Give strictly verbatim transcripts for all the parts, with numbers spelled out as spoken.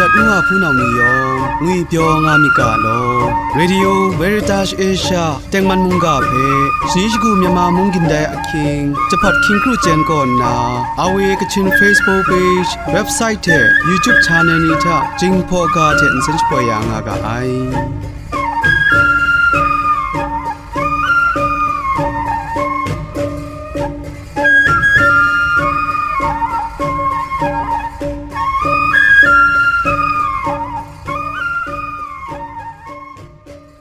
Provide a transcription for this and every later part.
Nwa hpunau ni yawng ngwipyaw nga myit ga law. Radio Veritas Asia tengman mungga hpe shani shagu Myanmar mung gindai ahkying, jahpat hkying kru chyen kaw nna, R V A Kachin Facebook page, website hte YouTube channel ni hta Jinghpaw ga hte nsen shapoi ya nga ga ai.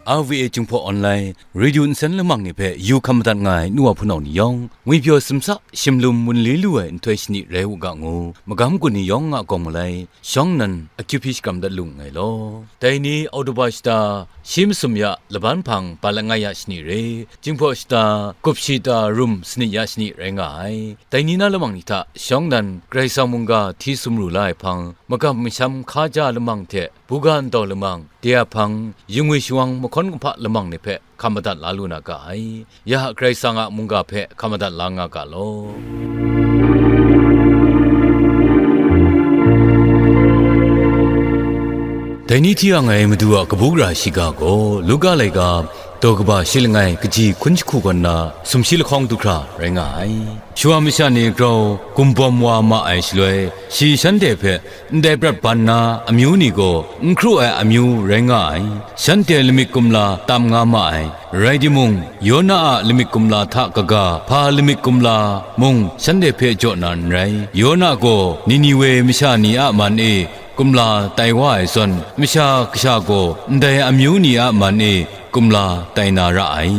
R V A Jinghpaw Online Radio nsen lamang ni hpe yu hkam madat nga ai nu wa hpunau ni yawng, ngwipyaw simsa shimlum wunli lu ai nhtoi shani rai u ga ngu, magam gun ni yawng a gawng malai, shawng nnan akyu hpyi shakram dat lu nngai law. Dai ni Oktoba shata shi masum ya laban hpang ba langai ya shani re, Jinghpaw shata gup shata rum sanit ya shani rai nga ai. Dai ni na lamang ni hta shawng nnan Karai Kasang mungga hti sumru la ai hpang, magam masham hkaja lamang hte buga ndau lamang, de a hpang, yingwi shawang mahkawn kahpa lamang ni hpe hkam madat la lu na ga ai. Ya Karai Kasang a mungga hpe hkam madat la nga ga law. Dai ni hti yang ai Madu a kabu gara shiga gaw, Luka laika, daw kaba shi langai kaji hkun jahku kaw nna, sumshi lahkawng du hkra rai nga ai. Shawa masha ni grau gumbawm wa ma ai shaloi, shi shanhte hpe ndai prat ban na amyu ni gaw n hkru ai amyu rai nga ai. Shanhte lamik kumla tam nga ma ai. Rai timung, Yona a lamik kumla hta kaga, hpa lamik kumla mung shanhte hpe jaw na n rai. Yona gaw Niniwe masha ni a man e kumla tai wa ai zawn, Masha Kasha gaw ndai amyu ni a man e kumla tai na ra ai.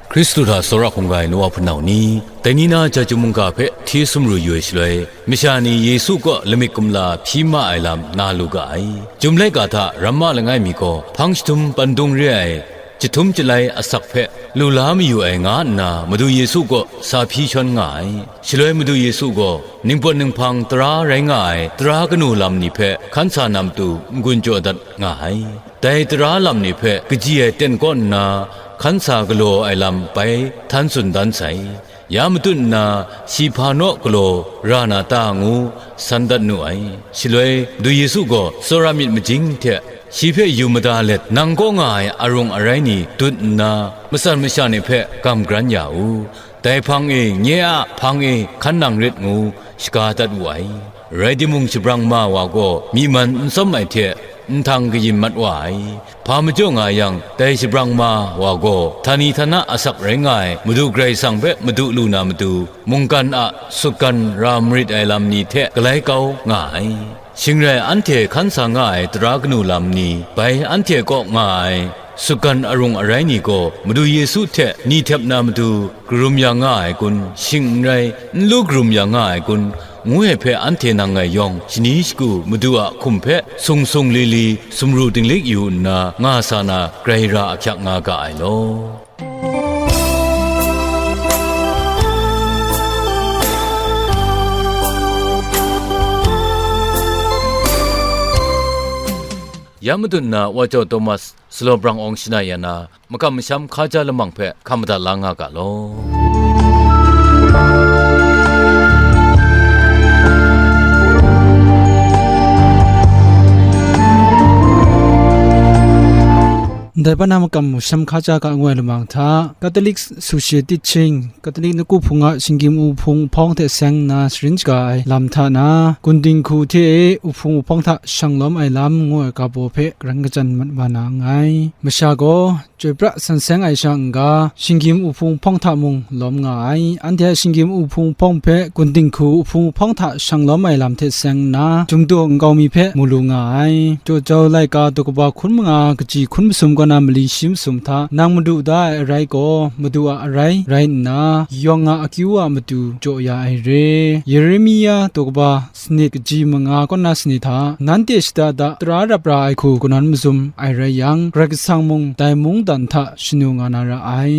Hkristu hta tsawra hkungga ai nu wa hpunau ni, dai ni na Jahtum mungga hpe hti sumru yu ai shaloi, masha ni Yesu kaw lamik kumla hpyi ma ai lam na lu ga ai. Chyum laika hta ramma langai mi gaw, hpang jahtum pandung re ai jahtum jalai asak hpe lu la mayu ai nga nna, Madu Yesu kaw sa hpyi shawn nga ai. Shaloi Madu Yesu gaw ningpawt ninghpang tara rai nga ai tara kanu lam ni hpe hkan sa na matu n-gun jaw dat nga ai. Dai tara lam ni hpe kaji ai ten kaw nna, hkan sa galaw ai lam bai htan tsun dan sai. Ya matut nna, shi hpa naw galaw ra na ta ngu san dat nu ai. Shaloi, Madu Yesu gaw tsawra myit majing hte shi hpe yu mada let, nang kaw nga ai arung arai ni dut nna, matsan masha ni hpe gam garan ya u. Dai hpang e, nye a hpang e hkan nang rit ngu shaga dat wu ai. Rai timung, shabrang ma wa gaw myi man n tsawm ai hte nhtang kayin mat wa ai. Hpa majaw nga yang, dai shabrang ma wa gaw htani htana asak rai nga ai Madu Karai Kasang hpe madu lu na matu, mungkan a sutgan ra marit ai lam ni hte galai kau nga ai. Shing rai, anhte hkan sa nga ai tara kanu lam ni, bai anhte kaw nga ai sutgan arung arai ni gaw Madu Yesu hte ni htep na matu karum ya nga ai kun, shing n rai, n lu karum ya nga ai kun, ngu ai hpe anhte nang ngai yawng shani shagu Madu a hkum hpe sung sung li li sumru dinglik yu nna nga sa na, grai ra ahkyak nga ga ai law. Ya matut nna, Wa Jau Thomas, Salaw Brang Awng Shana Ya Na, makam masham hkaja lamang hpe hkam madat la nga ga law. Ndai pa na makam masham hkaja ga ngu ai lamang hta, Katolik Sushi Tiching, Katolik Nawku Hpung a shinggyim u hpung u hpawng hte seng nna sharin shaga ai lam hta na, Gun Dinghku hte e u hpung u hpawng hta shang lawm ai lam ngu ai ga baw hpe karan kajan mat wa na nngai. Masha gaw, chyoi pra san seng ai sha n-ga, shinggyim u hpung u hpawng hta mung lawm nga ai. Anhte a shinggyim u hpung u hpawng hpe Gun Dinghku u hpung u hpawng hta shang lawm ai lam hte seng nna, Chyum Daw nkau mi hpe mu lu nga ai. Jaw Jau laika daw kaba hkun manga kaji hkun masum kaw na mali shi masum hta, nang madu da ai arai gaw, Madu a arai rai nna, yawng a akyu a matu jaw ya ai re. Yeremia daw kaba sanit kaji manga kaw na sanit hta, nanhte shada da tara rap ra ai hku kanawn mazum ai rai yang, Karai Kasang mung dai mung dan hta shanu nga na ra ai.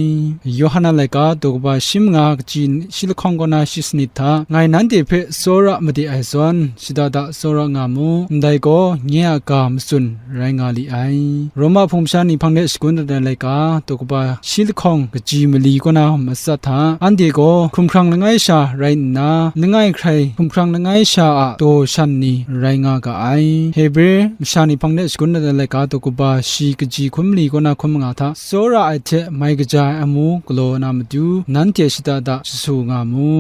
Yawhan a laika daw kaba shi manga kaji shi lahkawng kaw na shi sanit hta, ngai nanhte hpe tsawra made ai zawn, shada da tsawra nga mu, ndai gaw nye a ga matsun rai nga li ai. Roma hpung masha ni hpang de shagun dat ai laika daw kaba shi lahkawng kaji mali kaw na matsat hta, anhte gaw hkumhkrang langai sha rai nna, langai hkrai hkumhkrang langai sha a daw shan ni rai nga ga ai. Hebre masha ni hpang de shagun dat ai laika daw kaba shi kaji hkun mali kaw na hkun manga hta, tsawra ai hte mai kaja ai amu galaw na matu, nanhte shada da shasu nga mu.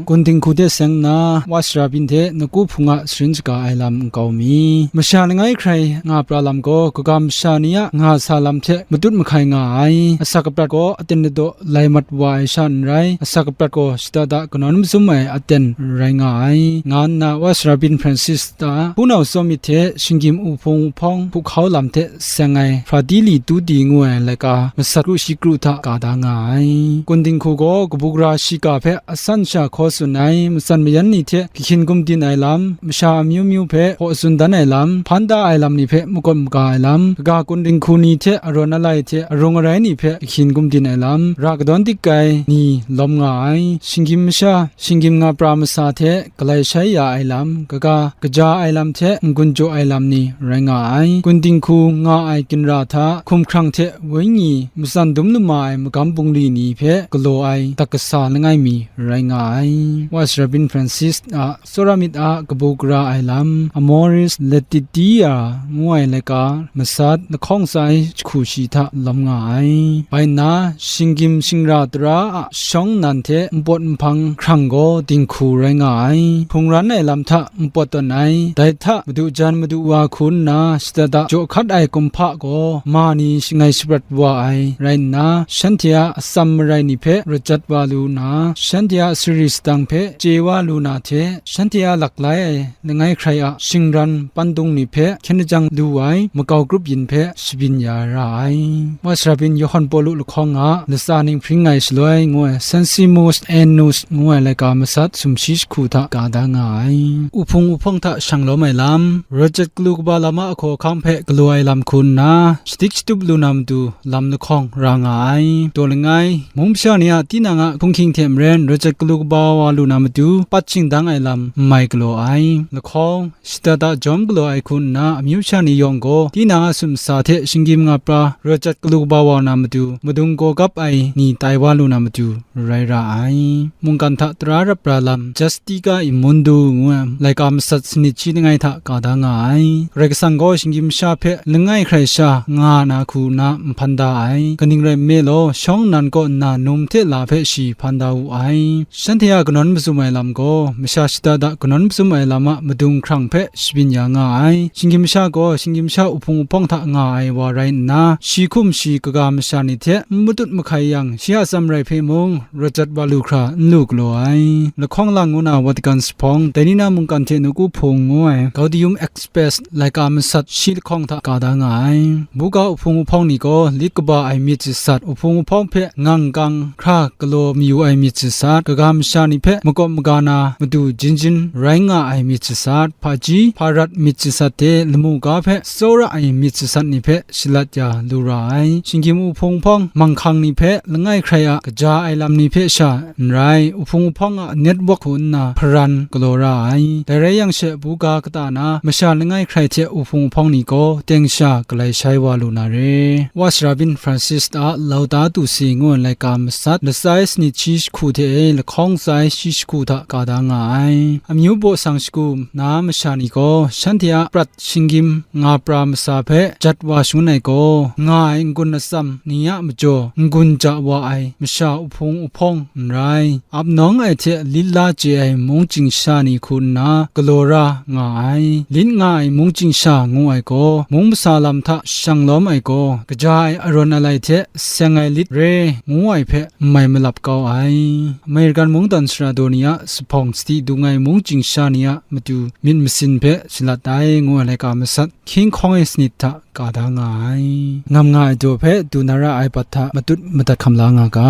Gun dinghku de seng nna, wa sara byin hte nawku hpung a sharin shaga ai lam nkau mi. Masha langai hkrai nga pra lam gaw, kaga masha ni a nga sa lam hte matut mahkai nga ai. Asak aprat gaw aten ladaw lai mat wa ai sha n rai, asak aprat gaw shada da kanawn mazum ai aten rai nga ai, nga nna wa sara byin Francis ta hpunau tsawm myit hte shinggyim uhpung uhpawng hpuhkau lam hte seng ai Fratelli Tutti ngu ai laika masat kru shi kru hta ka da nga ai. Gun dinghku gaw kabu gara shiga hpe asan sha hkaw tsun ai, matsan mayan ni hte kahkyin gumdin ai lam, masha amyu myu hpe hpaw tsun dan ai lam, hpan da ai lam ni hpe makawt maga ai lam, kaga gun dinghku ni hte arawn alai hte arung arai ni hpe kahkyin gumdin ai lam, ra kadawn dik ai ni lawm nga ai, shinggyim masha, shinggyim nga pra masa hte galai shai ya ai lam, kaga kaja ai lam hte n-gun jaw ai lam ni rai nga ai. Gun dinghku nga ai ginra hta hkumhkrang hte wenyi matsan dum lama ai magam bungli ni hpe galaw ai dat kasa langai mi rai nga ai. Wa sara byin Francis a tsawra myit a kabu gara ai lam, Amoris Laetitia ngu ai laika masat lahkawng tsa ai jahku shi hta lawm nga ai. Bai nna, shinggyim shingra tara a shawng nnan hte npawt nhpang hkrang gaw dinghku rai nga ai. Hpung ran ai lam hta npawt tawn ai. Dai hta madu jan madu wa hku nna shada da jaw hkat ai kumhpa gaw ma ni shangai shaprat wa ai rai nna, shanhte a atsam marai ni hpe rajat wa lu na, shanhte a sari sadang hpe chye wa lu na hte, shanhte a laklai ai langai hkrai a shingran pandung ni hpe hkyen lajang lu ai makau grup yin hpe shabyin ya ra ai. Wa sara byin Yawhan Pawlu lahkawng a latsa ning hpring ai shaloi ngu ai Sentimus Annus ngu ai laika masat sumshi jahku hta ka da nga ai. Uhpung uhpawng hta shang lawm ai lam, rajat galu kaba lam a ahkaw ahkang hpe galaw ai lam hku nna, shadik shatup lu na matu lam lahkawng ra nga ai. Daw langai, mung masha ni a tinang a hpunghking hte maren rajat galu kaba wa lu na matu, pat shingdang ai lam n mai galaw ai. Lahkawng, shada da jawm galaw ai hku nna, amyu sha ni yawng gaw, tinang a sumsa hte shinggyim nga pra, rajat galu kaba wa na matu, madung gaw gap ai ni tai wa lu na matu, rai ra ai. Mungkan hta tara rap ra lam, Justica in Mundo ngu ai, laika masat sanit shi langai hta ka da nga ai. Karai Kasang gaw shinggyim sha hpe langai hkrai sha nga na hku na nhpan da ai. Kaning rai nme law, shawng nnan kaw nna num hte la hpe shi hpan da wu ai. Shanhte a kanawn mazum ai lam gaw, masha shada da kanawn mazum ai lam a madung hkrang hpe shabyin ya nga ai. Shinggyim sha gaw, shinggyim sha uhpung uhpawng hta nga ai wa rai nna, shi hkum shi kaga masha ni hte n matut mahkai yang, shi a atsam rai hpe mung, rajat wa lu hkra n lu galaw ai. Lahkawng lang ngu na Vatican sahpawng, dai ni na mungkan hte nawku hpung ngu ai, Gaudium et Spes laika masat shi lahkawng hta ka da nga ai. Buga uhpung uhpawng ni gaw lit kaba ai myit jasat, uhpung uhpawng hpe ngang kang hkra galaw mayu ai myit jasat, kaga masha ni hpe makawp maga na matu jin jin rai nga ai myit jasat, hpaji hparat myit jasat hte lamu ga hpe tsawra ai myit jasat ni hpe shalat ya lu ra ai. Shinggyim uhpung uhpawng manghkang ni hpe langai hkrai a kaja ai lam ni hpe sha n rai, uhpung uhpawng a network hku nna hparan galaw ra ai. Dai rai yang she, buga kata na masha langai hkrai hte uhpung uhpawng ni gaw teng sha galai shai wa lu na re. Wa sara byin Francis a Laudato Si ngu ai laika masat, latsa ai sanit shi jahku hte e lahkawng tsa ai shi jahku hta ka da nga ai. Amyu baw sang shagu na masha ni gaw shanhte a prat shinggyim nga pra masa hpe jat wa shangun ai gaw, nga ai n-gun atsam ni a majaw n-gun ja wa ai masha uhpung uhpawng n rai, ap nawng ai hte lit la chye ai mungchying sha ni hku nna galaw ra nga ai. Lit nga ai mungchying sha ngu ai gaw, mung masa lam hta shang lawm ai gaw, kaja ai arawn alai hte seng ai lit re ngu ai hpe n mai malap kau ai. American mungdan sara daw ni a sahpawng sadi dung ai mungchying sha ni a matu myit masin hpe shalat ai ngu ai laika masat, hkying hkawng ai sanit hta ka da nga ai. Ngam nga ai jaw hpe du na ra ai bat hta matut madat hkam la nga ga.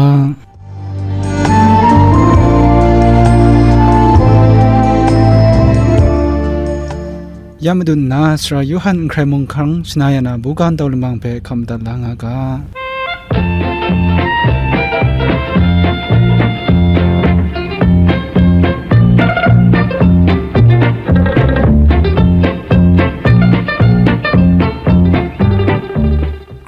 Ya madun nna, Sara Yawhan n hkrai mung hkang shana ya na buga ntau lamang hpe hkam madat la nga ga.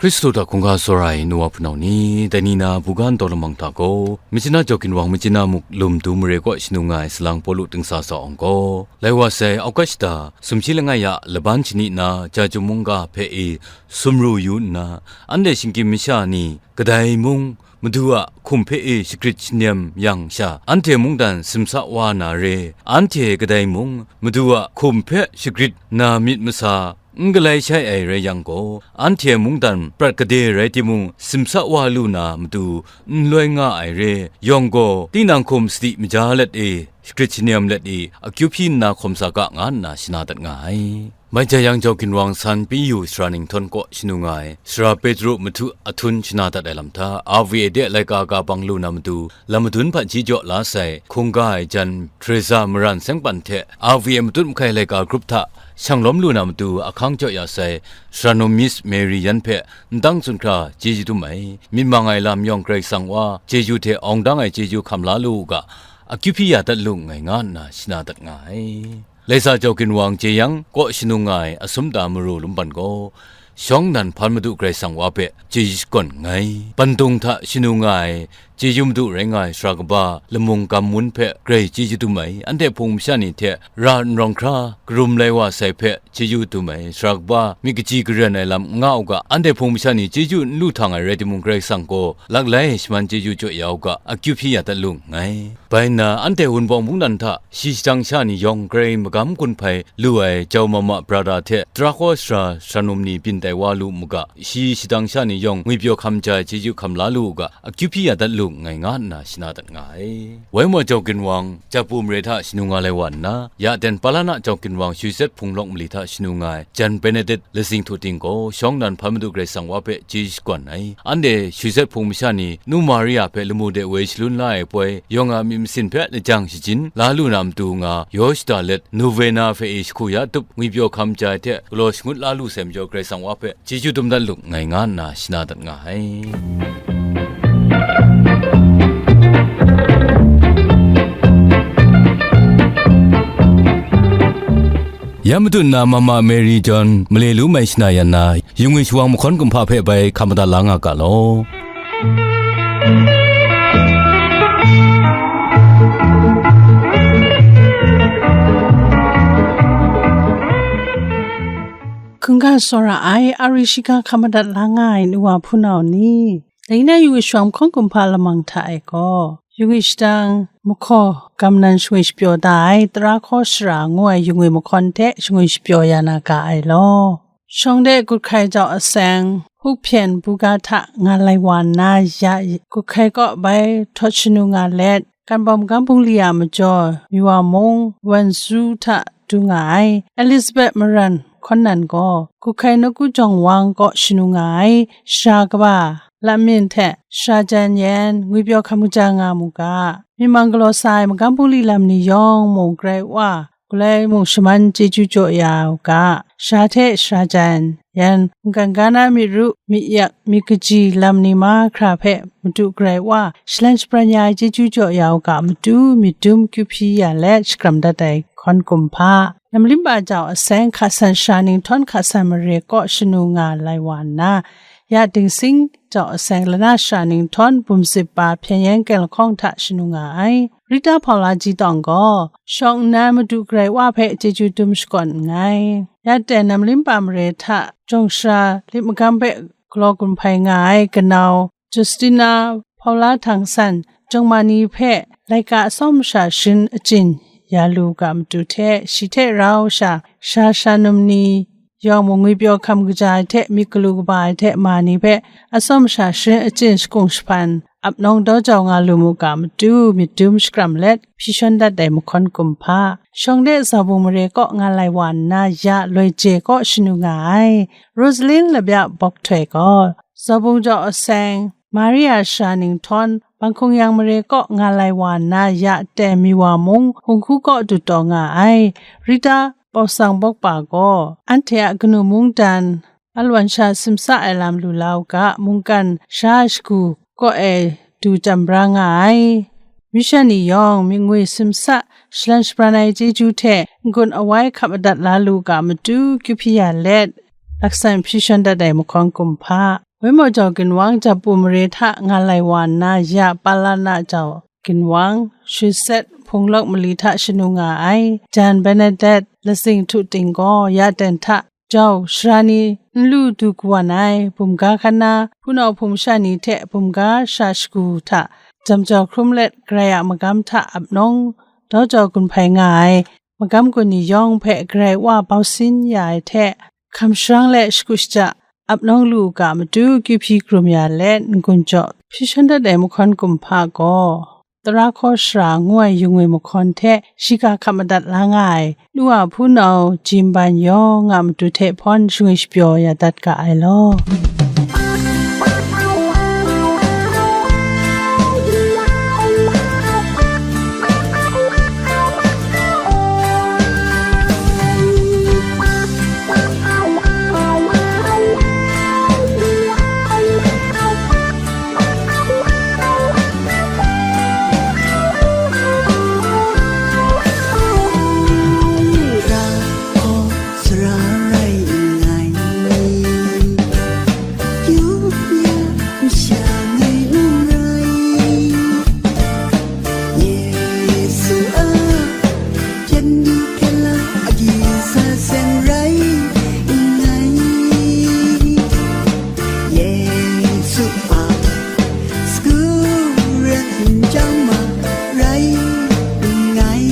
Hkristu hta hkungga tsawra ai nu wa hpunau ni, dai ni na buga ntaw lamang hta gaw, Myitkyina Jau Ginwang Myitkyina muk lum du mare kaw shanu nga ai salang Pawlu dingsa sa awng gaw, lai wa sai August shata sumshi langai ya laban shani na Jajum mungga hpe e sumru yu nna, anhte shinggyim masha ni kadai mung Madu a hkum hpe e shagrit shanem yang sha, anhte mungdan simsa wa na re, anhte kadai mung Madu a hkum hpe shagrit na myit masa, n galai shai ai rai yang gaw, anhte mungdan prat gade rai timung, simsa wa lu na matu n loi nga ai re, yawng gaw, tinang hkum sadi maja let e, shagrit shanem let e, akyu hpyi nna hkawm sa ga, nga nna shana dat nga ai. Mai jai yang, Jau Ginwang san P U sara Ninghtawng kaw shanu nga ai, sara Petru mahtu ahtum shana dat ai lam hta, R V A de laika ga bang lu na matu, lam madun hpaji jaw la sai, hkungga ai jan Teresa Maran Sengpan hte R V A matut mahkai laika grup hta shang lawm lu na matu, ahkang jaw ya sai, sara num Miss Mary Yan hpe ndang tsun hkra chyeju dum ai, myit mang ai lam yawng Karai Kasang wa chyeju hte awng dang ai chyeju hkam la lu u ga, akyu hpyi ya dat lu nngai, nga nna shana dat nga ai. Laisa Jau Ginwang jeyang kaw shanu nga ai asum da maru lumban gaw, shawng nnan hpan Madu Karai Kasang wa hpe chyeju shakawn nngai. Bandung hta shanu nga ai chyeju madu rai nga ai sara kaba Lamung Gam Mun hpe grai chyeju dum ai, anhte hpung masha ni hte ra n rawng hkra karum lai wa sai hpe chyeju dum ai, sara kaba myit kaji karen ai lam n nga u ga, anhte hpung masha ni chyeju n lu htang ai rai timung, Karai Kasang gaw laklai shaman chyeju jaw ya u ga, akyu hpyi ya dat lu nngai. Bai nna, anhte Wunpawng mungdan hta shi shadang sha ni yawng grai magam gun hpai lu ai Jau Mama Brada hte tara hkaw sara sara num ni byin tai wa lu mu ga, shi shadang sha ni yawng ngwipyaw hkam ja ai chyeju hkam la lu u ga, akyu hpyi ya dat lu nngai, nga nna shana dat nga ai. Wai maw Jau Ginwang, Japu mare hta shanu nga lai wa nna, ya ten Palana Jau Ginwang Shawzet Hpung Lawk mali hta shanu nga ai, jan Benedict Lazing Htu Ting gaw, shawng nnan hpan Madu Karai Kasang wa hpe chyeju shakawn ai. Anhte Shawzet Hpung masha ni, Nu Maria hpe lamu de woi shalun la ai poi, yawng a myit masin hpe lajang shajin la lu na matu nga, yaw shada let, Novena hpe e jahku ya tup, ngwipyaw hkam ja ai hte galaw shangut la lu sai majaw, Karai Kasang wa hpe chyeju dum dat lu nngai, nga nna shana dat nga ai. Ya matu nna Mama Mary John male lu mai shana yan na, yung e shawang mahkawn kumhpa hpe bai hkam madat la nga ga law. Hkungga tsawra ai, ari shiga hkam madat la nga ai nu wa hpunau ni, dai na yung e shawang mahkawn kumhpa lamang hta e gaw, yung e shadang mahkaw gam nan shangwi shapyaw da ai, tara hkaw sara ngu ai yung e mahkawn hte shangwi shapyaw ya na ga ai law. Shawng de Gut Hkai Jau Aseng, Huk Hpyen buga hta nga lai wa nna, ya Gut Hkai kaw bai htawt shanu nga let, Kan Bawm Magam Bungli a majaw, Miwa mung, Wan Zu hta du nga ai, Elizabeth Maran hkawn nan gaw, Gut Hkai Nawku Jawng Wang kaw shanu nga ai, sara kaba, Lam Min hte, sara jan yan, ngwipyaw hkam kaja nga mu ga, myit mang galaw sa ai magam bungli lam ni yawng mung grai wa, galai mung shaman chyeju jaw ya u ga, sara hte sara jan, yan, mungkan ga na myit ru, myit yak, myit kaji lam ni mahkra hpe Madu Karai wa, shalan shabran ya ai chyeju jaw ya u ga, matu myit dum kyu hpyi ya let shakram dat ai hkawn kumhpa. Namlimba Jau Aseng, Hka San Sara Ninghtawng, Hka San Mare kaw shanu nga lai wa nna, ya Dingsing Jau Aseng, Lana Sara Ninghtawng, Bum Sip Pa, Hpyen Yen Keng Lahkawng hta shanu nga ai. Rita Hpaula Ji Tawng gaw, shawng nnan Madu Karai wa hpe chyeju dum shakawn nngai. Ya ten Namlimba Mare hta jawng sara lit magam hpe galaw gun hpai nga ai kanau Justina Hpaula Htang San, jawng ma ni hpe laika atsawm masha sharin achyin ya lu ga matu hte, shi hte rau sha, sara sara num ni yawng mung ngwipyaw hkam kaja ai hte myit galu kaba ai hte ma ni hpe atsawm masha sharin achyin shakung shahpan ap nawng daw jau nga lu mu ga matu, myit dum shakram let hpyi shawn dat ai mahkawn kumhpa. Shawng de Zaubung Mare kaw nga lai wa nna, ya Loi Je kaw shanu nga ai, Rosalin Labya Bawk Htoi gaw, Zaubung Jau Aseng, Maria Sara Ninghtawng, Bang Hkung Yang Mare kaw nga lai wa nna, ya ten Miwa mung, Hung Hku kaw du taw nga ai, Rita Bawsang Bawk Pa gaw, anhte a kanu mungdan, alawan sha simsa ai lam lu la u ga, mungkan sha shagu kaw e du jam bra nga ai. Misha ni yawng myit ngwi simsa shalan shabran ai chyeju hte n-gun awai hkap madat la lu ga matu kyu hpyi ya let, laksan hpyi shawn dat ai mahkawn kumhpa, woi maw jau ginwang japu mare hta nga lai wa nna ya Palana jau ginwang, Shutset hpung lawk mali hta shanu nga ai Jan Benedet lasing htu ting gaw ya ten hta jau shara ni n lu du kawan ai bumga hkan na, hpunau hpung masha ni hte bumga sha shagu hta jam jau hkrum let, Karai a magam hta ap nawng dau jau gun hpai nga ai magam gun ni yawng hpe Karai Wa bau sin ya ai hte, hkam sharang let shagu shaja ap nawng lu u ga matu kyu hpyi karum ya let, n-gun jaw hpyi shawn dat ai mahkawn kumhpa gaw, tara hkaw shara ngu ai yung ai mahkawn hte shiga hkap madat la nga ai nu a hpunau Jimban yawng a matu hte hpawn shangwi shapyaw ya dat ga ai law. Sara rai nngai, Yuda masha ngai n rai. Yesu a pyan du pyan la, agyi sa sen rai nngai. Yesu a sagu ren n chyang ma rai nngai.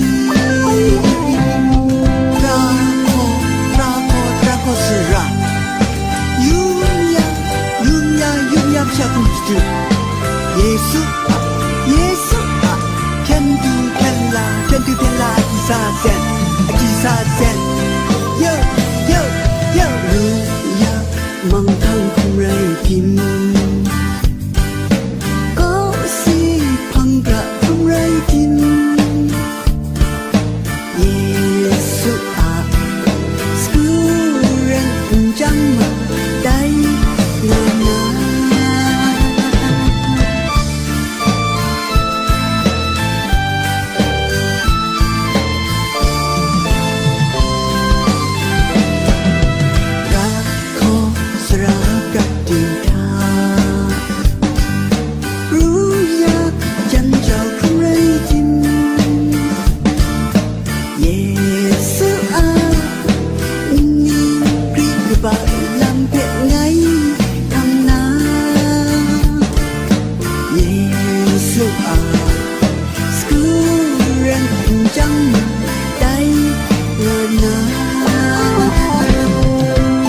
Tra hkaw, tra hkaw, tra hkaw sara. Yum ya, yum ya, yum ya, masha hkum shadu. Yesu a, Yesu a, hpyen du hpyen la, hpyen du hpyen la, agyi sa sen, agyi sa sen. Yo, yo, yo, ru ya, manghkang hkum rai tim, kawsi hpang gra hkum rai tim, Yesu a sagu ren n chyang ma dai nga na. Ra hkaw sara prat ting hta, ru ya jan jau hkrum rai tim, Yesu a nni gri kaba lam hpe ngai hkam na, Yesu a sagu ren n chyang ma dai nga na.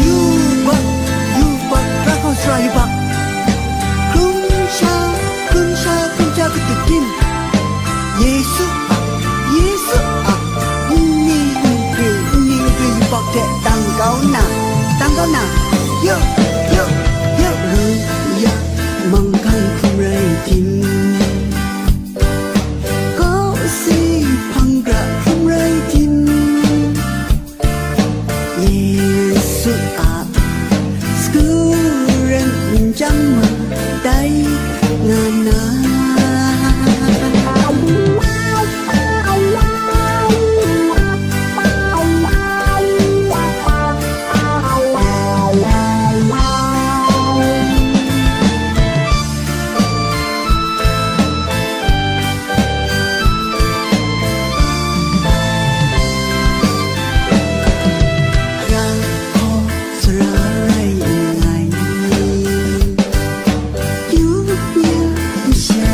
Yubak, yubak, ra hkaw sara yubak. Hkrum sha, hkrum sha, hkrum sha, katup tim, Yesu a, Yesu a, nni nkri, nni nkri yubak hte tang kau nna, tang kau nna, yo, yo, yo, ru ya, manghkang hkrum rai tim, kawsi hpang gra hkrum rai tim, Yesu a sagu ren n chyang ma dai nga na. Ra hkaw sara rai nngai, Yuda masha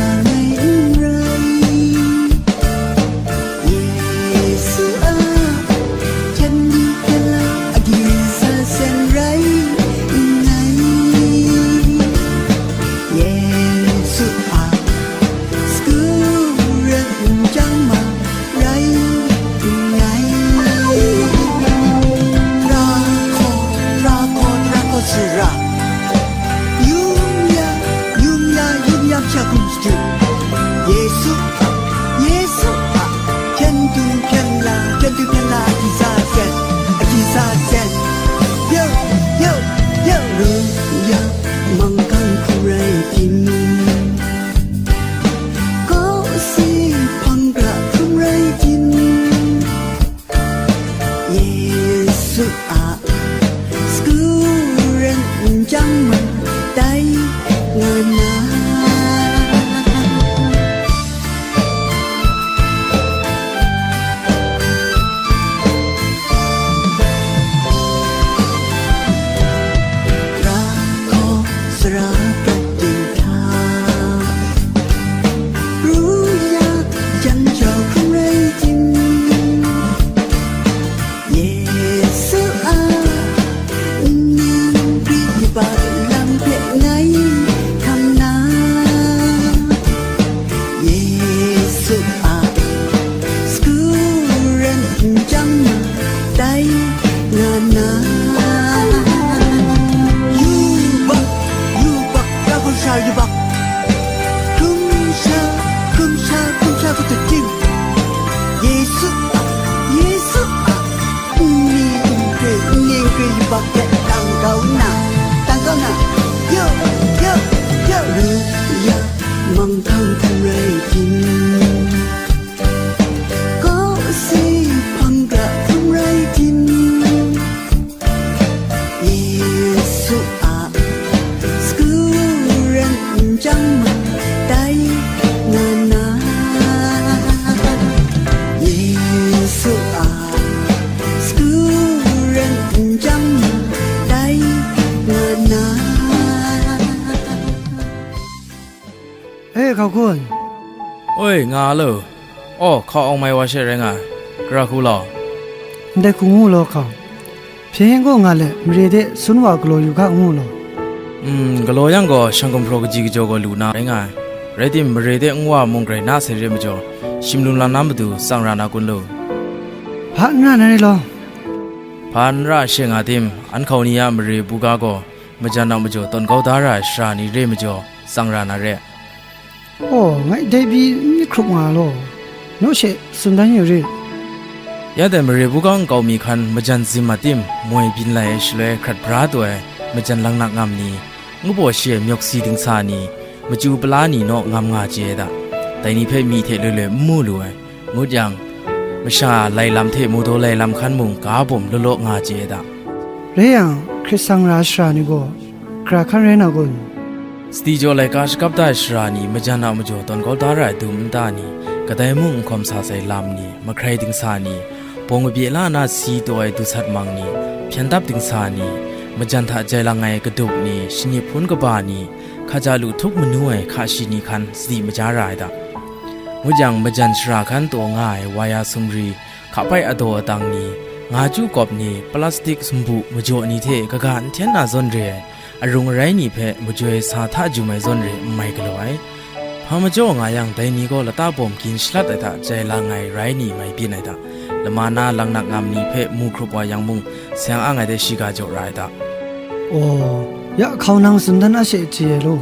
Pru ya, jan jau hkrum rai tim, Yesu a nning gri yubak lam hpe ngai hkam na, Yesu a sagu ran n chyam na, dai nga na. Yubak, yubak, ya hkrum sha yubak. Hkrum sha, hkrum sha, hkrum sha, hkrum sha, hkrum sha, Yesu a, Yesu a, nni n hkre, nni n hkre yubak hte tang kau nna, tang kau nna, yo, yo, yo, ru ya, manghkang hkrum rai tim, kawsi hpang gra hkrum rai tim, Yesu a sagu ran n chyam ma, dai nga na. Yesu a sagu ran n chyam ma, dai nga na. E, hkau kun. Oi, nga lo. Aw, hkau awng mai wa she rai nga ai. Gara hku law. Ndai hku ngu law hkau. Hpyen yen gaw nga let, mare de sun wa galaw yu ga ngu law. Mm, galaw yang gaw, shang gumhpraw kaji kajaw gaw lu na rai nga ai. Rai tim, mare de n wa mung grai na sai re majaw, shim lum lam na matu tsang ra na kun lu. Hpa n ra na re law. Hpa n ra she nga tim, an hkau ni a mare buga gaw, majan a majaw tawn kau da ra ai sara ni re majaw, tsang ra na re. Aw, ngai dai pyi n myit hkrup nga law, naw she tsun dan yu rit. Ya dai mare buga nkau mi hkan majan zim a tim moi byin lai ai shaloi hkrat bra taw ai majan laknak ngam ni, ngu baw shi ai myawk si dingsa ni, machyu pala ni naw ngam nga chye ai da. Dai ni hpe myi hte loi loi n mu lu ai. Ngut yang, masha lai lam hte mawdaw lai lam hkan mung ga bawm law law nga chye ai da. Rai yang, hkrit sang ra ai sara ni gaw, gara hkan rai na kun? Sadi jaw laika shakap da ai sara ni, majan a majaw tawn kau da ra ai dum nta ni, kadai mung n hkawm sa sai lam ni, mahkrai dingsa ni, bawng kabye la na si taw ai dusat mang ni, hpyan dap dingsa ni, majan hta jai lang ai kadup ni, shanip hpun kaba ni, hkaja lu htup manu ai hka shi ni hkan sadi maja ra ai da. Ngut yang, majan sara hkan taw nga ai waya sumri, hkapai adaw atang ni, nga chyu kawp ni, plastik sumbu majaw ni hte kaga n hten na zawn re ai, arung arai ni hpe majoi sa hta jum ai zawn re n mai galaw ai. Hpa majaw nga yang, dai ni gaw lata bawm gin shalat ai hta jai lang ai rai ni mai byin ai da. Lama na laknak ngam ni hpe mu hkrup wa yang mung, seng ang ai de shiga jaw ra ai da. Aw, ya hkaunang tsun dan a she chye ai law.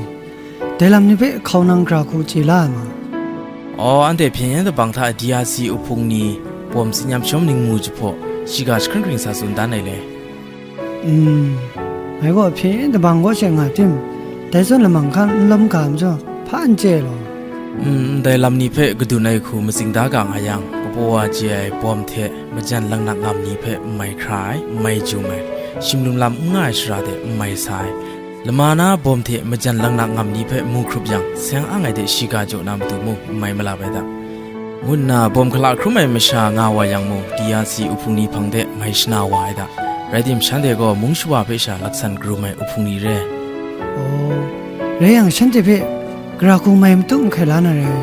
Dai lam ni hpe hkaunang gara hku chye la ai ma? Aw, anhte hpyen yen dabang hta D R C uhpung ni bawm tsin yam shawm ningmu jahpaw, shiga jahkring kring sa tsun dan ai le. Mm, ngai gaw hpyen yen dabang kaw she nga tim, dai zawn lamang hkan n lawm ga majaw, hpa n chye law. Mm, ndai lam ni hpe gadun ai hku matsing da ga nga yang, kapaw wa chye ai bawm hte majan laknak ngam ni hpe n mai hkra ai, n mai jum ai, shim lum lam n nga ai sara de n mai sa ai, lama na bawm hte majan laknak ngam ni hpe mu hkrup yang, seng ang ai de shiga jaw na matu mung n mai malap ai da, ngu nna bawm hkala hkrum ai masha nga wa yang mung, D R C uhpung ni hpang de mai shana wa ai da. Rai tim, shanhte gaw mung shawa hpe sha laksan karum ai uhpung ni re. Aw, rai yang, shanhte hpe gara hku mai matu mahkai la na rai.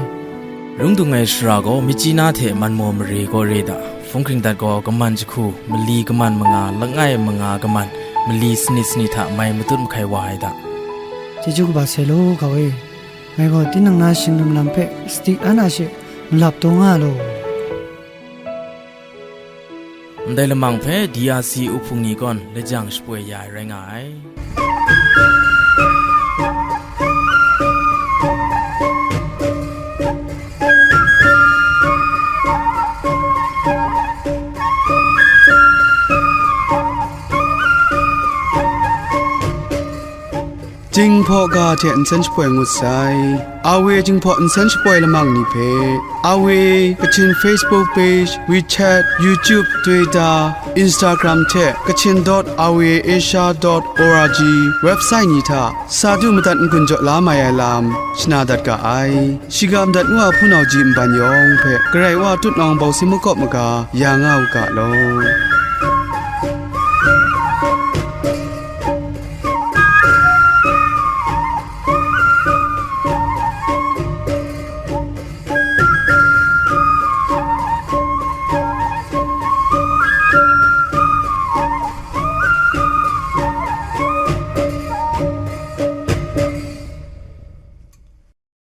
Rung dung ai sara gaw, myitkyina hte manmaw mare gaw re da, hpung hkring dat gaw, kaman jahku, mali kaman manga, langai manga kaman, mali sanit sanit hta mai matut mahkai wa ai da. Chyeju kaba sai law, hkau e. Ngai gaw tinang na shing lum lam hpe sadi an a she malap taw nga law. Ndai lamang hpe D R C uhpung ni gawn lajang shapoi ya ai rai nga ai. Jinghpaw ga hte nsen shapoi ngut sai. A W Jinghpaw nsen shapoi lamang ni hpe, A W Kachin Facebook page, WeChat, YouTube, Twitter, Instagram hte Kachin dot R V A Asia dot O R G website ni hta sa du madat n-gun jaw la mai ai lam shana dat ga ai. Shiga madat ngu a hpunau ji nban yawng hpe Karai Wa tutnawng bawsi makawp maga ya nga u ga law.